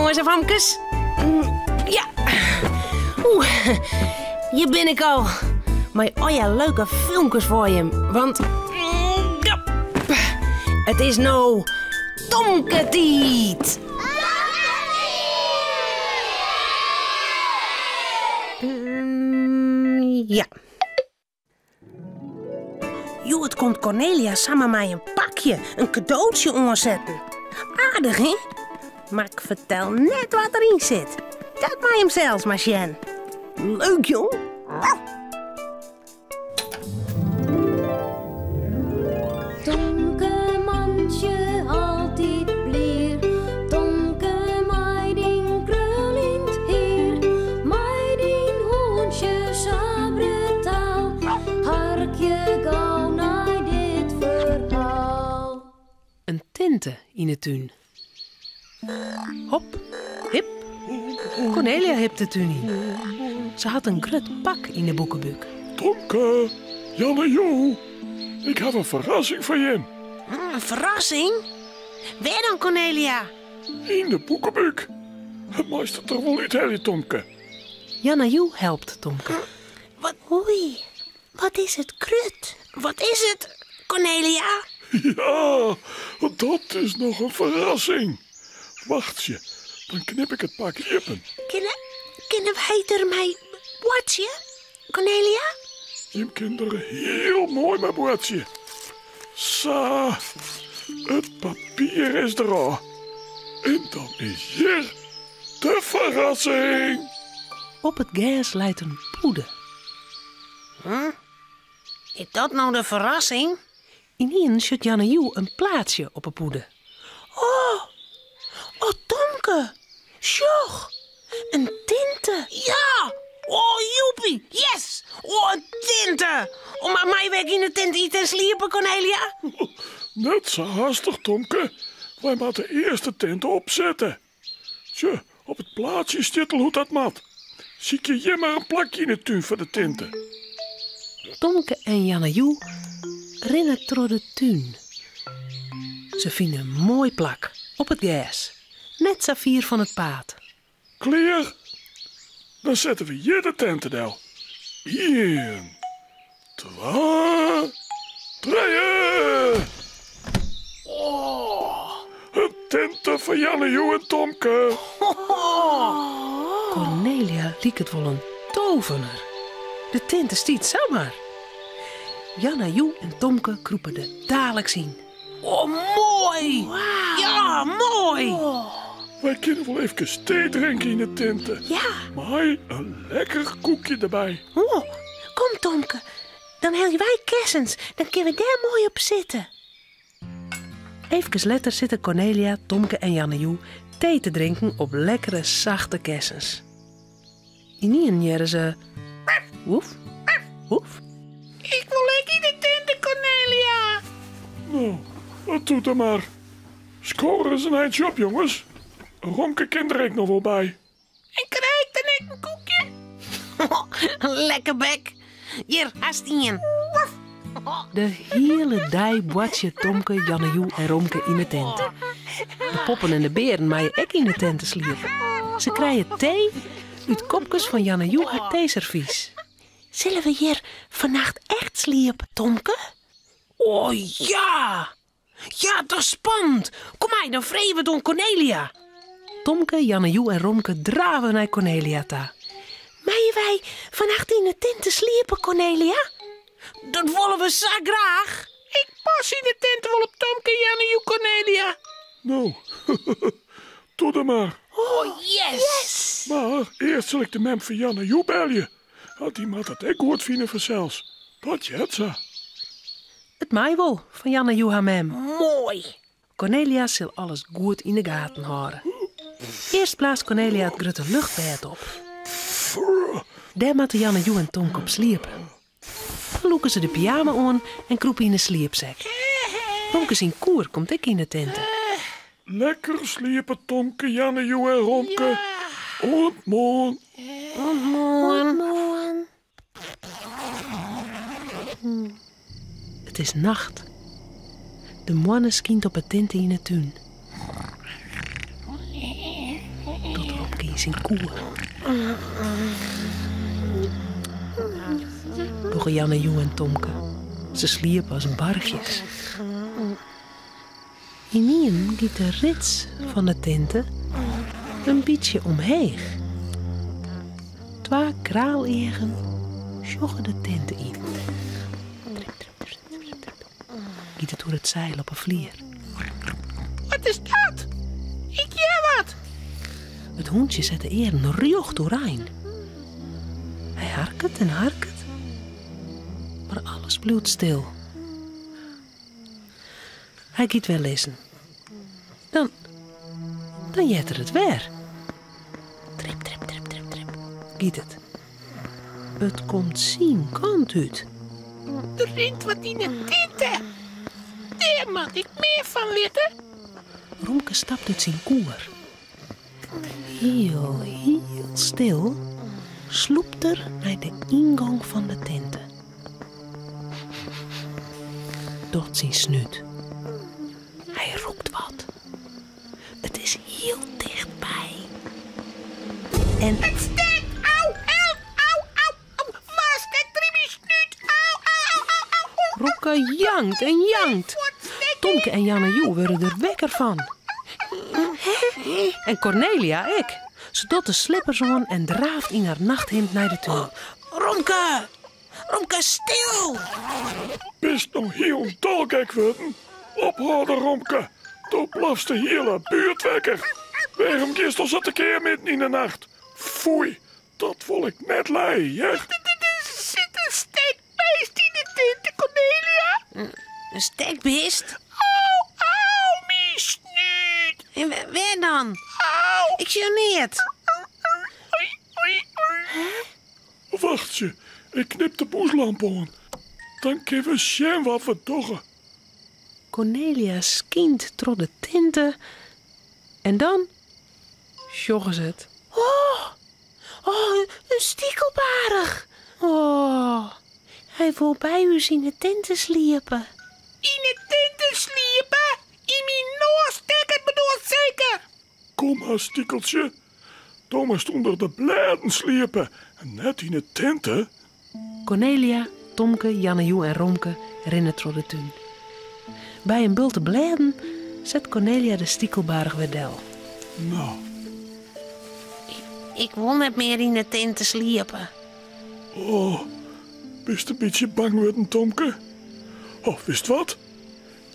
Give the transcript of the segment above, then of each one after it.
Jonges en famkes. Ja. Oeh, hjir bin ik al. Mei allegear leuke filmkes foar jim. Want ja, it is no Tomke-tiid. Ja. Hjoed komt Cornelia samar mei in pakje, in kadootsje oansetten. Aardich, hè? Mar ik fertel net wat deryn sit. Dat mei jim sels mar sjen. Leuk, jong. Tomke mantsje altyd blier, Tomke mei dyn kruljend hier, mei dyn hûntsje sa brutaal, harkje gau nei dit ferhaal. In tinte yn 'e tún. Hop, hip, Cornelia hipt de tún yn. Se hat in grut pak yn 'e boekebúk. Tomke, Janne Jo, ik haw in ferrassing foar jim. In ferrassing? Wêr dan, Cornelia? Yn de boekebúk. Meist it der wol úthelje, Tomke. Janne Jo helpt Tomke. Wat, oei, wat is it grut. Wat is it, Cornelia? Ja, dat is noch in ferrassing. Wachtsje, dan knip ik it pak iepen. Kinne, kinne wy der mei boartsje, Cornelia? Jim kinne der hiel moai mei boartsje. Sa, it papier is derôf. En dan is hjir de ferrassing. Op it gers leit in pûde. Huh? Is dat no de ferrassing? Ynienen sjocht Janne Joe in plaatsje op 'e pûde. Oh! Oh, Tomke! Sjoch! In tinte! Ja! Oh, joepie! Yes! Oh, in tinte! Oh, mar meie wy ek yn 'e tinte ite en sliepe, Cornelia? Net sa hastich, Tomke. Wy moatte earst de tinte opsette. Sjoch, op it plaatsje stiet al hoe't dat moat. Sykje hjir mar in plakje yn 'e tún foar de tinte. Tomke en Janne Joe rinne troch de tún. Se fine in moai plak op it gers, net sa fier fan it paad. Klear? Dan sette we hjir de tinte del. Ien, twa, trije! Oh, in tinte foar Janne Joe en Tomke. Cornelia liket wol in tovener. De tinte stiet samar. Janne Joe en Tomke krûpe der daliks yn. Oh, moai! Ja, moai! Wy kinne wol efkes tee drinke yn 'e tinte. Ja. Mei in lekker koekje derby. Oh, kom Tomke, dan helje wy kessens, dan kinne we dêr moai op sitte. Efkes letter sitte Cornelia, Tomke en Janne Joe tee te drinken op lekkere sachte kessens. Ynienen hearre se woef, woef. Ik wol ek yn de tinte, Cornelia. No, dat doe dan mar. Sko ris in eintsje op, jonges. Romke kin der ek noch wol by. En krij ik dan ek in koekje? Lekker bek. Hjir, hast ien. De hiele dei boartsje Tomke, Janne Joe en Romke yn 'e tinte. De poppen en de bearen meie ek yn 'e tinte sliepe. Se krije tee út kopkes fan Janne Joe har teeservys. Sille we hjir fannacht echt sliepe, Tomke? O ja! Ja, dat is spannend! Kom mei, dan freegje we it oan Cornelia. Tomke, Janne Joe en Romke drave nei Cornelia ta. Meie wy fannacht yn 'e tinte sliepe, Cornelia? Dat wolle we sa graach! Ik pas yn 'e tinte wol op Tomke, Janne Joe, Cornelia. No, doe dan mar. Oh, yes! Yes! Mar earst sil ik de mem fan Janne Joe belje. Want dy moat it ek goed fine fansels. Dat heart sa. It mei wol fan Janne Joe har mem. Moai! Cornelia sil alles goed yn 'e gaten hâlde. Earst blaast Cornelia it grutte luchtbêd op. Dêr moatte Janne Joe en Tomke op sliepe. Dan lûke se de pyjama oan en krûpe yn 'e sliepsek. Romke syn koer komt ek yn 'e tinte. Lekker sliepe Tomke, Janne Joe en Romke. Oant moarn. Oant moarn. It is nacht. De moanne skynt op 'e tinte yn 'e tún. syn koer. Dogge Jannejoe en Tomke. Se sliepe as barchjes. Ynienen giet de rits fan de tinte in bytsje omheech. Twa kraaleagen sjogge de tinte yn. Trip, trip, trip, trip, trip, giet it oer it seil op 'e flier. Wat is dat? Ik hear wat! It hûntsje set de earen rjocht oerein. Hy harket en harket, mar alles bliuwt stil. Hy giet wer lizzen. Dan, dan heart er it wer. Trip, trip, trip, trip, trip, giet it. It komt syn kant út. Der rint wat yn 'e tinte. Dêr moat ik mear fan witte. Romke stapt út syn koer. Hiel, hiel stil slûpt er nei de yngong fan de tinte. Docht syn snút. Hy rûkt wat. It is hiel tichtby. En. It stekt! Au! Help! Au! Au! Au! Wa stekt der yn myn snút? Au! Au! Au! Au! Au! Romke jankt en jankt. Tomke en Jannejoe wurde der wekker fan. En Kornelia ek. Se docht de slippers oan en draaft yn har nachthimd nei de tún. Romke! Romke, stil! Bist no hielendal gek wurden? Ophâlde, Romke. Do blafst de hiele buert wekker. Wêrom giest al sa tekear midden yn de nacht? Foei, dat wol ik net lije, hear. Der sit in stekbeest yn de tinte, Kornelia. In stekbist? Au, au, myn snút. En wêr dan? Au. Ik sjoch neat. Oei, oei, oei. Wachtsje, ik knip de bûslamp oan. Dan kinne we sjen wat we dogge. Kornelia skynt troch de tinte en dan sjogge se it. Oh, oh, in stikelbaarch! Oh, hy wol by ús yn 'e tinte sliepe. Yn 'e tinte sliepe? Yn myn noas stekke bedoelst seker? Kom mar, stikeltsje. Do moatst ûnder de blêden sliepe en net yn 'e tinte. Kornelia, Tomke, Jannejoe en Romke rinne troch de tún. By in bulte blêden set Kornelia de stikelbaarch wer del. No. Ik wol net mear yn 'e tinte sliepe. Oh, bist in bytsje bang wurden, Tomke? Oh, witst wat?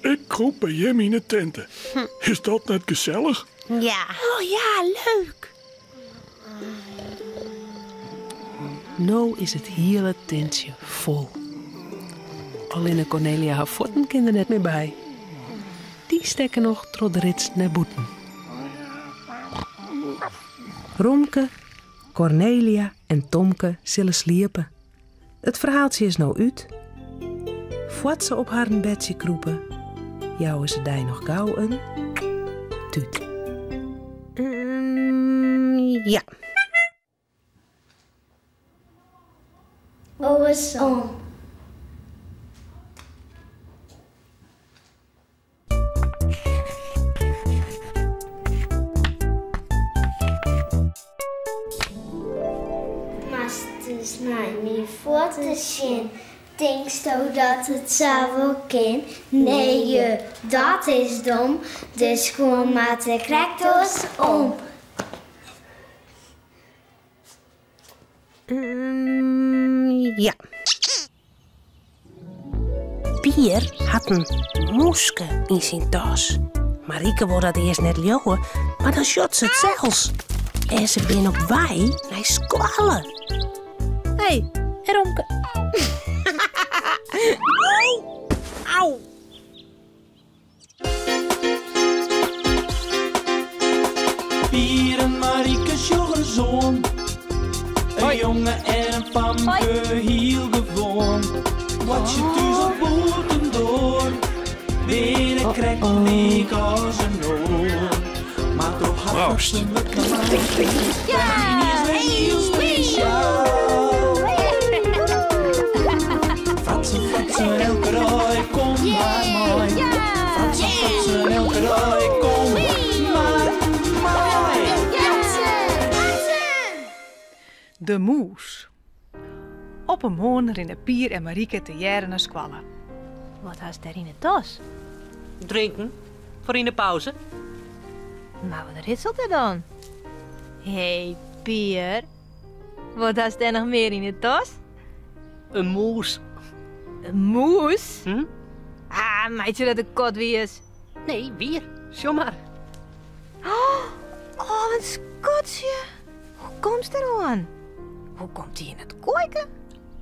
Ik krûp by jim yn 'e tinte. Is dat net gesellich? Ja. Oh ja, leuk! No is it hiele tintsje fol. Allinne Kornelia har fuotten kin der net mear by. Dy stekke noch troch de rits nei bûten. Romke, Kornelia en Tomke sille sliepe. It ferhaaltsje is no út. Foar't se op harren bedsje krûpe, jouwe se dy noch gau in tút. Ja. Oarsom. Moatst ris nei myn fuotten sjen, tinksto dat it sa wol kin? Nee je, dat is dom, de skuon moatte krekt oarsom. Ja. Pier hat in mûske yn syn tas. Marike wol dat earst net leauwe, mar dan sjocht se it sels. En se binne op wei nei skoalle. Hé, Romke. Au! Au! Pier en Marike sjogge ris oan. In jonge en in famke, hiel gewoan. Boartsje thús of bûtendoar, binne krekt lyk as in oar. Mar troch har Proost. fratsen wurdt Marike yniens wer hiel spesjaal. Fratsen, fratsen, elke dei, kom mar mei. Fratsen, fratsen, elke dei, kom mar mei. De mûs. Op in moarn rinne Pier en Marike tegearre nei skoalle. Wat hast dêr yn 'e tas? Drinken, foar yn 'e pauze. Mar wat ritselt der dan? Hé, Pier. Wat hast dêr noch mear yn 'e tas? In mûs. In mûs? Hm? Ah, meitsje dat de kat wies. Nee, wier. Sjoch mar. Oh, wat in skatsje. Hoe komst der oan? Hoe komt dy yn it koaike?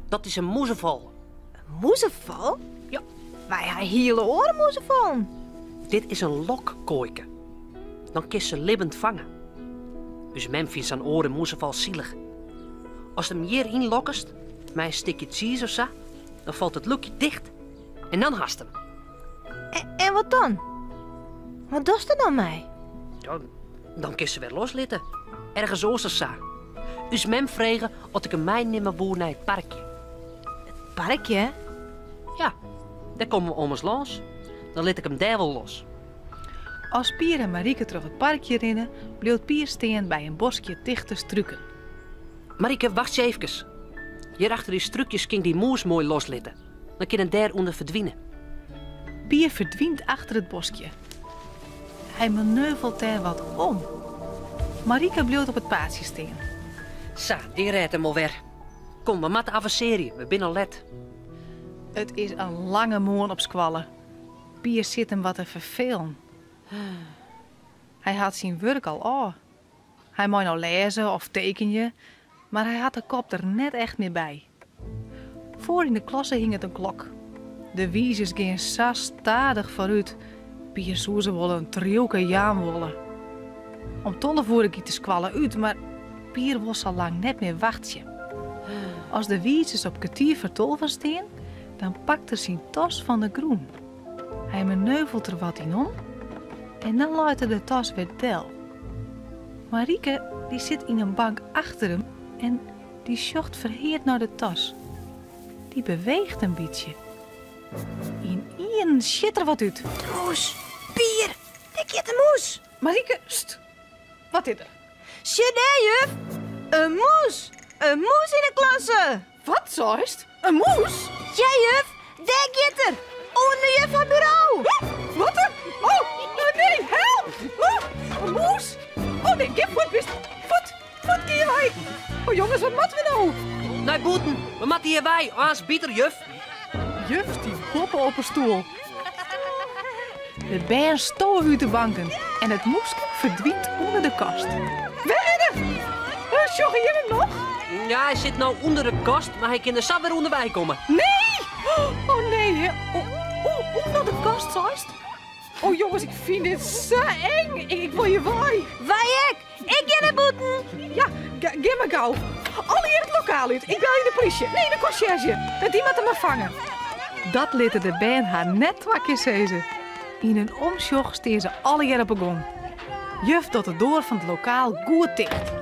Dat is in mûzefal. In mûzefal? Ja. Wy ha hiele oare mûzefallen. Dit is in lokkoaike. Dan kinst se libbend fange. Us mem fynt sa'n oare mûzefal silich. Ast him hjir ynlokkest, mei in stikje tsiis of sa, dan falt it lûkje ticht en dan hast him. En wat dan? Wat dochst der dan mei? Ja, dan kinst se wer loslitte. Ergens oars of sa. Us mem frege oft ik him meinimme woe nei it parkje. It parkje? Ja, dêr komme we ommers lâns. Dan lit ik him dêr wol los. As Pier en Marike troch it parkje rinne, bliuwt Pier stean by in boskje tichte struken. Marike, wachtsje eefkes. Hjir achter dy strukjes kin ik dy mûs moai loslitte. Dan kin it dêr ûnder ferdwine. Pier ferdwynt achter it boskje. Hy maneuvelt dêr wat om. Marike bliuwt op it paadsje stean. Sa, dy rêdt him wol wer. Kom, we moatte avansearje, we binne al let. It is in lange moarn op skoalle. Pier sit him wat te ferfelen. Hy hat syn wurk al ôf. Hy mei no lêze of tekenje, mar hy hat de kop der net echt mear by. Foar yn de klasse hinget in klok. De wizers gean sa stadich foarút, Pier soe se wol in triuwke jaan wolle. Om 12 oere giet de skoalle út, mar Pier wol sa lang net mear wachtsje. As de wizers op kertier foar tolven stean, dan pakt er syn tas fan de grûn. Hy maneuvelt der wat yn om en dan leit er de tas wer del. Marike dy sit yn in bank achter him en dy sjocht ferheard nei de tas. Dy beweecht in bytsje. Ynienen sjit der wat út. Mûs! Pier! Dêr giet de mûs! Marike, sst! Wat is der? Sjoch dêr, juf! In mûs! In mûs yn 'e klasse! Wat seist? In mûs? Ja, juf! Dêr giet er! Ûnder juf har buro! Wat? Oh, nee, help! Oh, in mûs? Oh nee, gean fuort, bist. Fuort, fuort, gean wei. Oh jonges, wat moatte we no? Nei bûten, we moatte hjir wei, aanst byt er juf. Juf stiet boppe op 'e stoel. De bern stowe út de banken en it mûske ferdwynt ûnder de kast. Wêr is er? Sjogge jim him noch? Ja, hy sit no ûnder de kast, mar hy kin der sa wer ûnderwei komme. Nee! Oh nee, ûnder de kast seist? Oh jonges, ik fyn dit sa eng. Ik wol hjir wei. Wy ek! Ik gean nei bûten! Ja, gean mar gau. Allegear it lokaal út. Ik belje de polysje. Nee, de konsjerzje. Dy moat him mar fange. Dat litte de bern har net twa kear sizze. Yn in omsjoch stean se allegear op 'e gong. Juf docht de doar fan it lokaal goed ticht.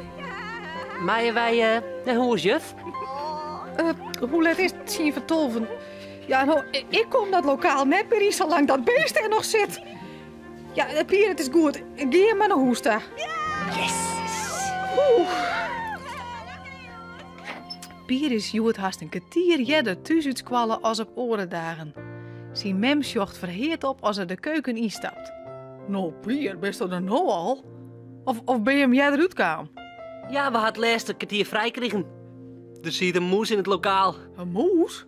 Meie wy nei hûs, juf? Hoe let is it? Tsien foar tolven. Ja, no, ik kom dat lokaal net mear yn salang't dat beest dêr noch sit. Ja, Pier, it is goed. Gean mar nei hûs ta. Yes! Oeh. Pier is hjoed hast in kertier earder thús út skoalle as op oare dagen. Syn mem sjocht ferheard op as er de keuken ynstapt. No, Pier, bisto der no al? Of, of bin jim earder útkaam? Ja, we ha it lêste kertier frij krigen. Der siet in mûs yn it lokaal. In mûs?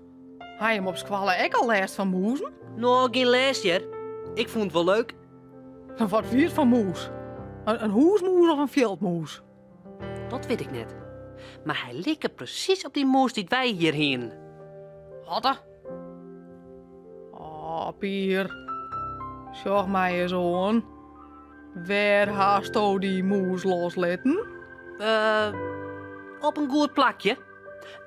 Ha jim op skoalle ek al lêst fan mûzen? No, gjin lêst hear. Ik fûn it wol leuk. Wat wie it foar mûs? In hûsmûs of in fjildmûs? Dat wit ik net. Mar hy like presys op dy mûs dy't wy hjir hienen. Wat? Oh, Pier. Sjoch my ris oan. Wêr hasto dy mûs loslitten? Op in goed plakje.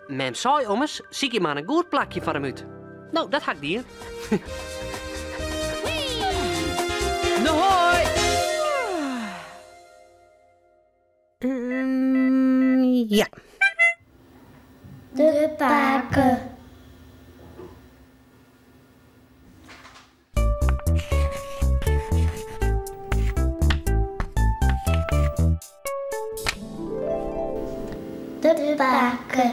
Mem sei ommers, sykje mar in goed plakje foar him út. No, dat ha ik dien. No hoi! Ja. De pake. De pake.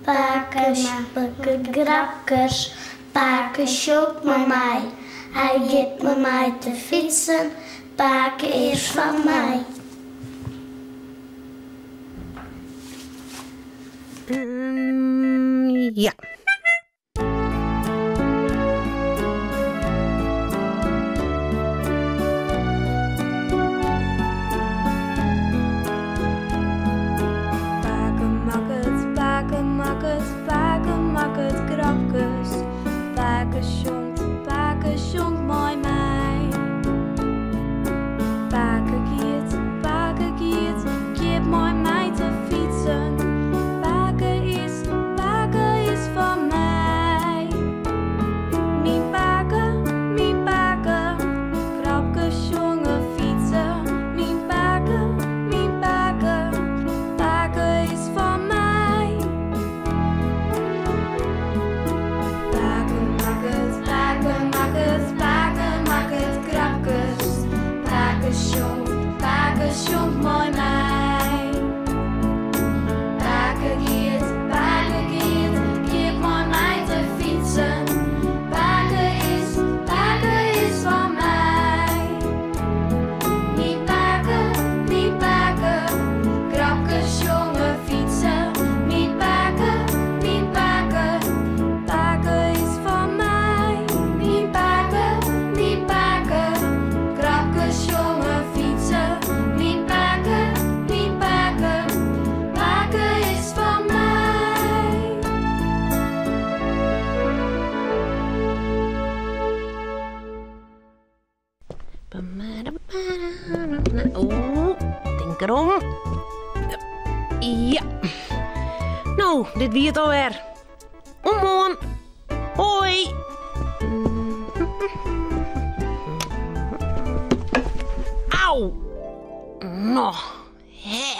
Pake makket grapkes, pake sjongt mei my. Hy giet mei my te fytsen, pake is fan my. Ja. Pake makket, pake makket, pake makket grapkes. Pake sjongt, pake sjongt mei my. Pake giet, pake giet, giet mei my te fytsen. Pake is, pake is fan my. Myn pake, myn pake, grapkes sjonge fytse. Myn pake, myn pake, pake is fan my. Pake makket, pake makket, pake makket grapkes. Pake sjongt, pake sjongt mei my. Pake giet, pake giet, giet mei my te fytsen. Pake is, pake is fan my. Myn pake, myn pake, grapkes sjonge fytse. Myn pake, myn pake, pake is fan my. Myn pake, myn pake, grapkes sjonge fytse. Myn pake, myn pake, pake is fan my. Oeh, tink derom. Ja. No, dit wie it alwer. Oant moarn. Hoi. Au. No, hè.